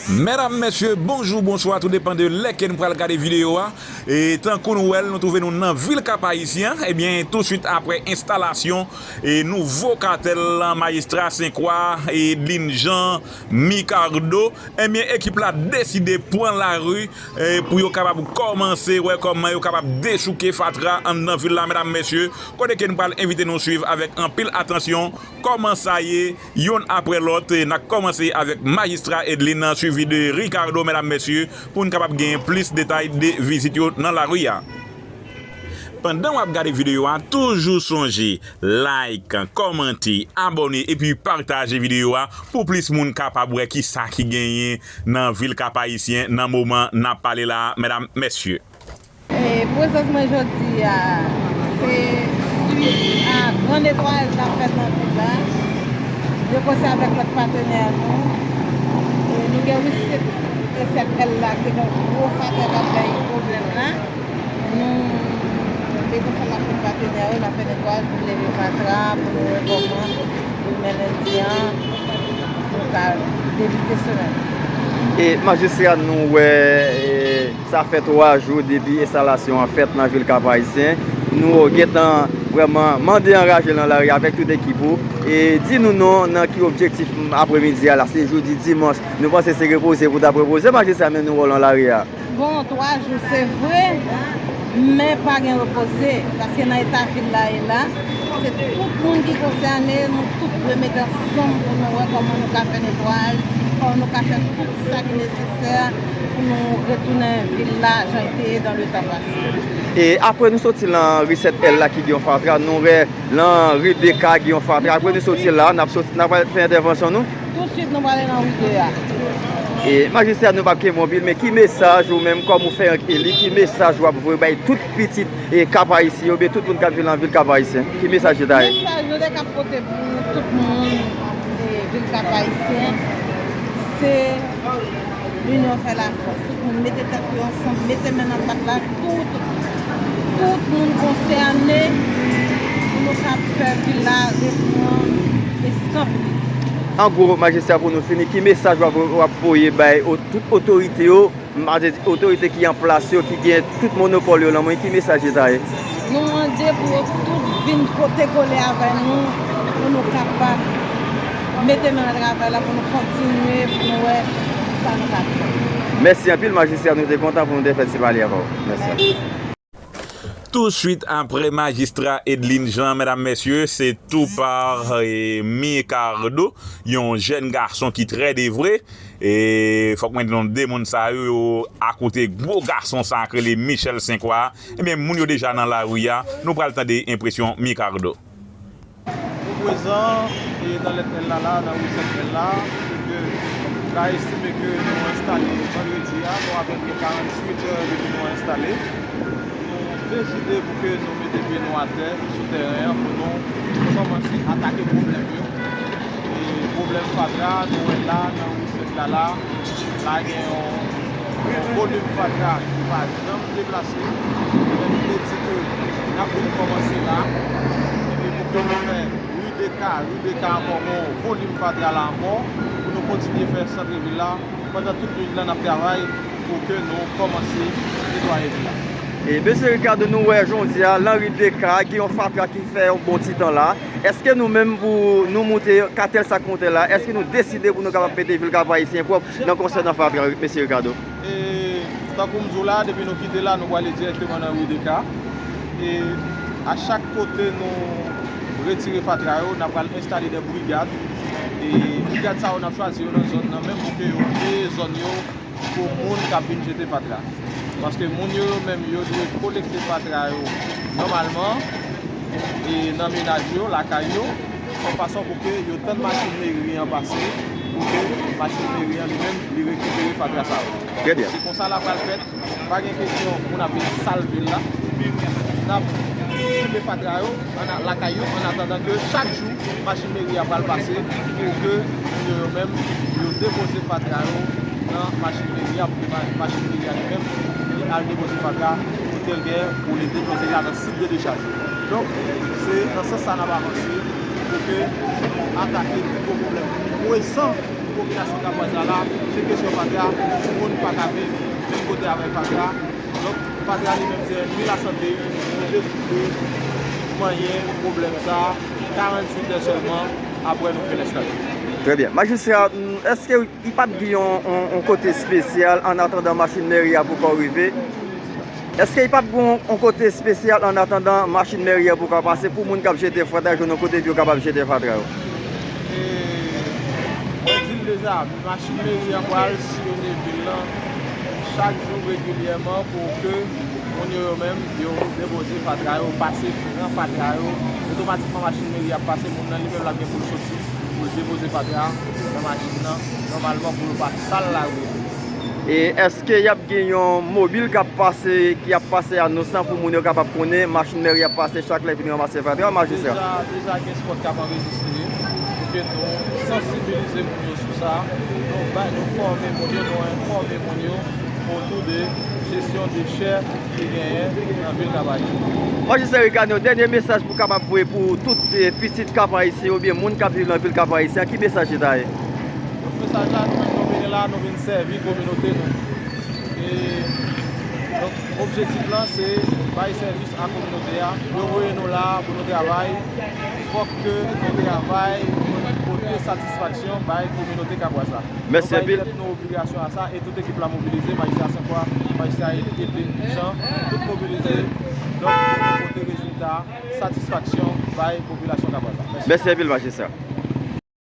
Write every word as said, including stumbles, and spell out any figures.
Medam, mesye, bonjou, bonswa, tou depann de lè ke nou pral gade videyo a. E tankou nou wè l, nou twouve nou nan vil Kap Ayisyen, ebyen, tousuit aprè enstalasyon e nouvo katèl majistra Senkwa, Edlin Jean Micardo, ebyen, ekip la deside pran lari e pou yo kapab kòmanse wè kòman yo kapab dechouke fatra anndan vil la, medam, mesye, kote ke nou pral envite nou swiv avèk anpil atansyon kòman sa ye, youn aprè lòt. E n ap kòmanse avèk majistra Edlin, swivi de Ricardo, medam, mesye, pou n kapab genyen plis detay de vizit yo nan lari a. Pandan w ap gade videyo a, toujou sonje like, kòmante, abòne epi pataje videyo a pou plis moun kapab wè kisa ki genyen nan vil Kap Ayisyen nan moman n ap pale la, medam, mesye. E prezans mwen jodi a, se swit a gran netwayaj n ap fè nan vil la. Yo konsa avèk lòt patenè nou. E nou gen risit E sèt L la ki gen gwo fatra k ap bay pwoblèm la. Nou mete ansanm ak tout patenè yo, n ap fè netwayaj pou n leve fatra, pou nou wè kòman demen lendi an, nou ka debite semèn. E majistra, nou wè, e, sa fè twa jou depi enstalasyon an fèt nan vil Kap Ayisyen. Nou gentan vrèman mande anraje nan lari avèk tout ekip ou. E di nou non, nan ki objektif apremidi a la, se jodi dimanch. Nou panse se repoze pou t ap repoze, majistra, men nou wè w nan lari a. Bon, twa jou, se vre, men pa gen repoze, paske nan eta vil la ye la, se tout moun ki konsène, nou tout dwe mete ansanm pou nou wè kòman nou ka fè netwayaj, kòman nou ka fè tout sa ki nesesè pou nou retounen vil la jan l te ye dans le temps passé. E apre nou soti lan ri sèt L la ki gen yon fatra, nou wè lan ri de Ka gen yon fatra. Apre nou soti la, n ap soti, n ap fè entèvansyon nou. Tousuit, nou prale nan ri de a. E majistra, nou p ap kenbe w anpil, men ki mesaj ou menm, kòm ou fè yon eli, ki mesaj w ap voye bay tout pitit e Kap Ayisyen, oubyen tout moun k ap viv nan vil Kap Ayisyen? Ki mesaj yo ta ye? Mesaj nou te ka pote pou tout moun e vil Kap Ayisyen, se linyon fè lafòs. Tout moun mete tèt yo ansanm, mete men nan pat la, tout, tout moun konsène pou nou kab fè vil la reprann eskanp li. An gwo, majistra, pou nou fini, ki mesaj w ap, w ap voye bay o-, tout otorite yo, m pa di otorite ki an plas yo, ki gen tout monopòl yo nan men, ki mesaj yo ta ye? Nou mande pou yo tout vin pote kole avè nou, pou nou kapab mete men nan travay la, pou nou kontinye, pou nou wè sa nou ka fè. Mèsi anpil, majistra, nou te kontan pou nou te fè ti pale avè w. Mèsi. Tousuit aprè majistra Edlin Jean, medam, mesye, se tou pa, eh, Micardo, yon jèn gason ki trè devwe. E fòk mwen di nou, de moun sa yo, yo akoute gwo gason sa k rele Michel Senkwa. Ebyen, moun yo deja nan lari a. Nou pral tande enpresyon Micardo. Nou prezan e nan lèt L la, la, nan ri sèt L la, kote ke n ka estime ke nou enstale vandredi a, nou apèn gen karanntuit è depi nou enstale. Nou deside pou ke nou mete pye nou atè sou tèren an pou nou kòmanse atake pwoblèm yo. E pwoblèm fatra, nou wè la, nan ri sèt la, la, la gen yon, yon volim fatra ki pa janm deplase. Ebyen, nou te di ke n ap vin kòmanse la. Ebyen, pou ke nou fè ri de Ka, ri de Ka ankò, gon volim fatra la ankò, pou nou kontinye fè sant vil la. Pandan tout nuit la, n ap travay pou ke nou kòmanse netwaye vil la. E mesye Ricardo, nou wè jodi a, lan ri de Ka, gen yon fatra ki fè yon bon ti tan la. Èske nou menm, pou nou moute katèl sa k moute la, èske nou deside pou nou kapab mete vil Kap Ayisyen pwòp nan konsènan fatra, mesye Ricardo? E tankou m di w la, depi nou kite la, nou prale dirèkteman nan ri de Ka. E a chak kote nou retire fatra yo, n ap pral enstale de brigad. E brigad sa yo, n ap chwazi yo nan zòn nan menm pou ke yo veye zòn yo pou moun k ap vin jete fatra. Paske moun yo, yo menm, yo dwe kolekte fatra yo nòmalman, e nan menaj yo, lakay yo, yon fason pou ke yo tann machin meri an pase, pou ke machin meri an li menm, li rekipere fatra sa yo. Trè byen. Se konsa l ap pral fèt. Pa gen kesyon moun ap vin sal vil la. N ap kenbe fatra yo ann a-, lakay yo, an atandan ke chak jou machin meri a pral pase pou ke moun yo, yo menm, yo depoze fatra yo nan machin meri a, pou ke ma-, machin meri a li menm, li al depoze fatra kote l gen pou li depoze la nan sit de dechaj. Donk, se nan sans sa n ap avanse pou ke nou atake pi gwo pwoblèm presan Popilasyon Kabwaz la, se kesyon fatra, moun pa ka viv menm kote avèk fatra. Donk, fatra li menm se ènmi lasante, nou bezwen manyen pwoblèm sa a, karanntuit è sèlman apre nou fin enstale. Trè byen. Majistra, èske li p ap gen yon, yon, yon kote espesyal annatandan machin meri a poko rive? Èske li p ap gen yon, yon kote espesyal annatandan machin meri a poko pase pou moun k ap jete fatra jwenn yon kote pou yo kapab jete fatra yo? E, mwen di l deja, machin meri a pral siyone vil lan chak jou regilyèman pou ke moun yo, yo menm, yo depoze fatra yo, pase pran fatra yo. Otomatikman, machin meri a ap pase, moun nan li menm l ap gen pou l soti, pou l depoze fatra nan machin nan, nòmalman pou yo pa sal lari. E èske y ap gen yon mobil k ap pase, ki ap pase anons lan pou moun yo kapab konnen machin meri ap pase chak lè vin ranmase fatra, majistra? Deja, deja gen spòt k ap anrejistre pou ke nou sansibilize moun yo sou sa. Nou bay, nou fòme moun yo, nou enfòme moun yo otou de jesyon dechè ki genyen nan vil Kap Ayisyen. Majistra Ricano, dènye mesaj pou kapab voye pou tout, eh, pitit Kap Ayisyen oubyen moun k ap viv nan vil Kap Ayisyen, ki mesaj li ta ye? Mesaj la, nou menm nou vini la, nou vin sèvi kominote nou. E, donk, objektif lan, se bay sèvis a kominote a. Yo voye nou la pou nou travay. Fòk ke nou travay pou nou pote satisfaksyon bay kominote Kabwaz la. Mèsi anpil. Nou bay tèt nou obligasyon a sa, e tout ekip la mobilize, majistra Sankwa, majistra Epe Jan, tout mobilize, donk, pou nou pote rezilta, satisfaksyon bay popilasyon Kabwaz la. Mèsi. Mèsi anpil, majistra.